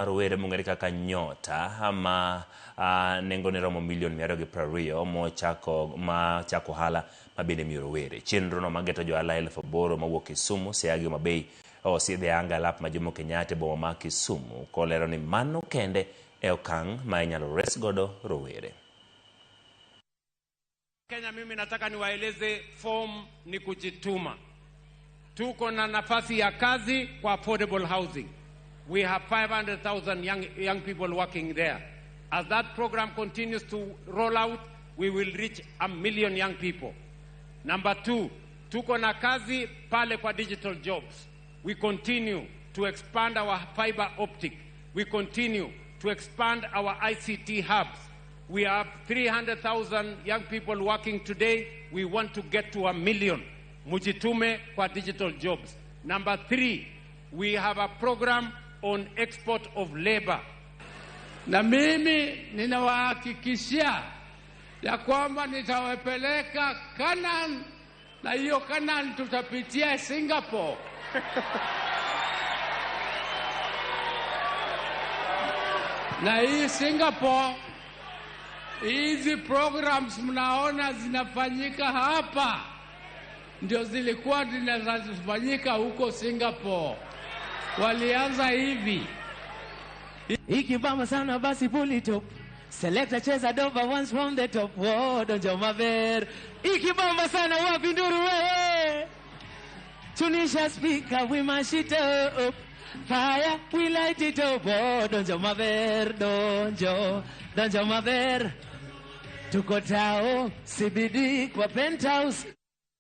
Rowere mong'ere kaka Nyota ma nengone romo milion 220 mochako ma chako ohala ma bende miyo rowere. Chenro no mageto johala 8,000 mawuok Kisumu, Siaya gi Homa Bay osidh e anga lap ma Jomo Kenyatta e boma ma Kisumu kolero ni mano kende e okang' ma inyalo res godo rowere. Kenya, mimi nataka niwaeleze form ni kujituma. Tuko na nafasi ya kazi kwa affordable housing. We have 500,000 young people working there. As that program continues to roll out, we will reach 1 million young people. Number two, tuko na kazi pale kwa digital jobs. We continue to expand our fiber optic. We continue to expand our ICT hubs. We have 300,000 young people working today. We want to get to 1 million. Mujitume kwa digital jobs. Number three, we have a program on export of labor. Na mimi ninawahakikishia ya kwamba nitawapeleka Canaan, na hiyo Canaan tutapitia Singapore. Na hii Singapore, hizi programs mnaona zinafanyika hapa ndio zilikuwa zinafanyika huko Singapore. Walianza hivi. Ikibamba sana basi pull it up. Selector cheza doba once from the top. Whoa, donjo maber. Ikibamba sana wapi nduru wewe. Tunisha speaker we mash it up. Fire we light it up. Oh, donjo maber, donjo, donjo maber. Tuko tao CBD kwa penthouse.